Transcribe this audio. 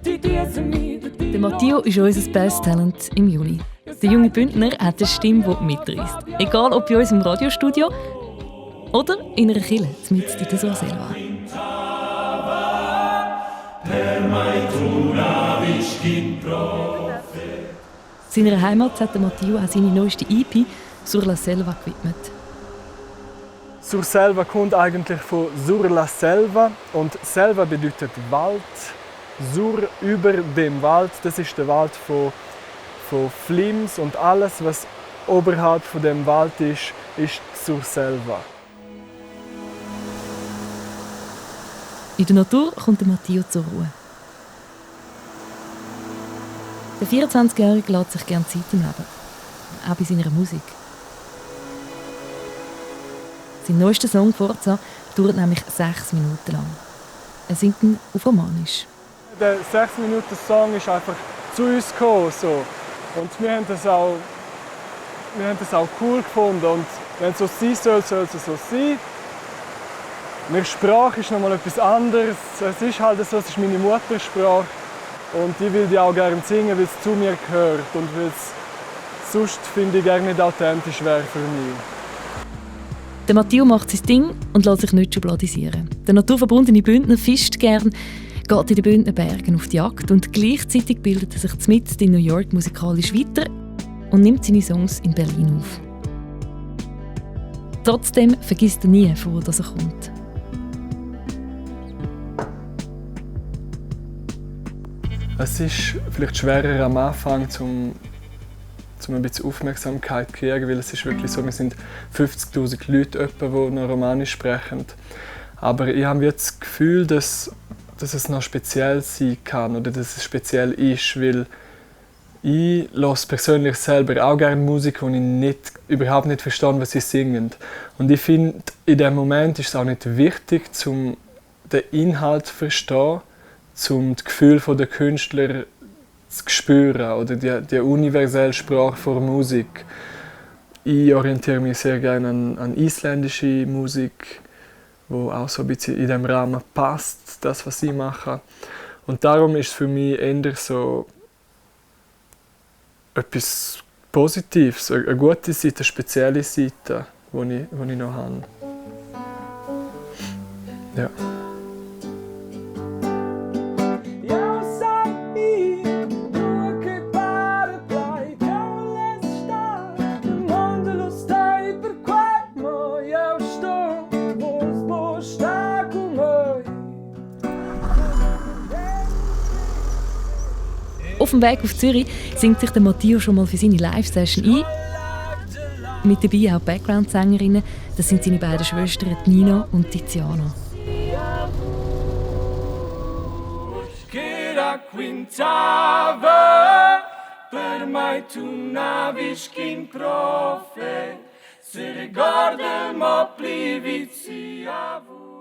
Der Matteo ist unser Best Talent im Juni. Der junge Bündner hat eine Stimme, die mitreißt. Egal ob bei uns im Radiostudio oder in einer Kirche, mitten in der Surselva. Seiner Heimat hat Matteo auch seine neueste EP «Sur la Selva» gewidmet. Surselva kommt eigentlich von Sur la Selva und Selva bedeutet Wald. Sur über dem Wald, das ist der Wald von Flims und alles, was oberhalb von dem Wald ist Surselva. In der Natur kommt der Matteo zur Ruhe. Der 24-Jährige lässt sich gerne Zeit im Leben, auch bei seiner Musik. Sein neuester Song «Forza» dauert nämlich 6 Minuten lang. Er singt ihn auf Romanisch. Der 6-Minuten-Song ist einfach zu uns gekommen. So. Und wir haben das auch cool gefunden. Und wenn es so sein soll, soll es so sein. Meine Sprache ist nochmal etwas anderes. Es ist halt so, es ist meine Muttersprache. Und ich will die auch gerne singen, weil es zu mir gehört. Und weil es sonst, finde ich, gerne nicht authentisch wäre für mich. Der Matteo macht sein Ding und lässt sich nicht schubladisieren. Der naturverbundene Bündner fischt gern, geht in den Bündner Bergen auf die Jagd und gleichzeitig bildet er sich mitten in New York musikalisch weiter und nimmt seine Songs in Berlin auf. Trotzdem vergisst er nie, von wo er kommt. Es ist vielleicht schwerer am Anfang, um ein bisschen Aufmerksamkeit zu kriegen, weil es ist wirklich so, wir sind 50'000 Leute, etwa, die noch Romanisch sprechen. Aber ich habe jetzt das Gefühl, dass es noch speziell sein kann oder dass es speziell ist, weil ich höre persönlich selber auch gerne Musik, die ich überhaupt nicht verstehe, was sie singen. Und ich finde, in diesem Moment ist es auch nicht wichtig, den Inhalt zu verstehen, das Gefühl der Künstler zu spüren oder die universelle Sprache der Musik. Ich orientiere mich sehr gerne an isländische Musik, wo auch so ein bisschen in diesem Rahmen passt, das, was sie machen. Und darum ist es für mich eher so etwas Positives, eine gute Seite, eine spezielle Seite, die ich noch habe. Ja. Auf dem Weg auf Zürich singt sich der Matteo schon mal für seine Live-Session ein. Mit dabei auch Background-Sängerinnen. Das sind seine beiden Schwestern Nina und Tiziana. Per mai tu n'avis qu'in profe, se ricorda mo plivizia vu.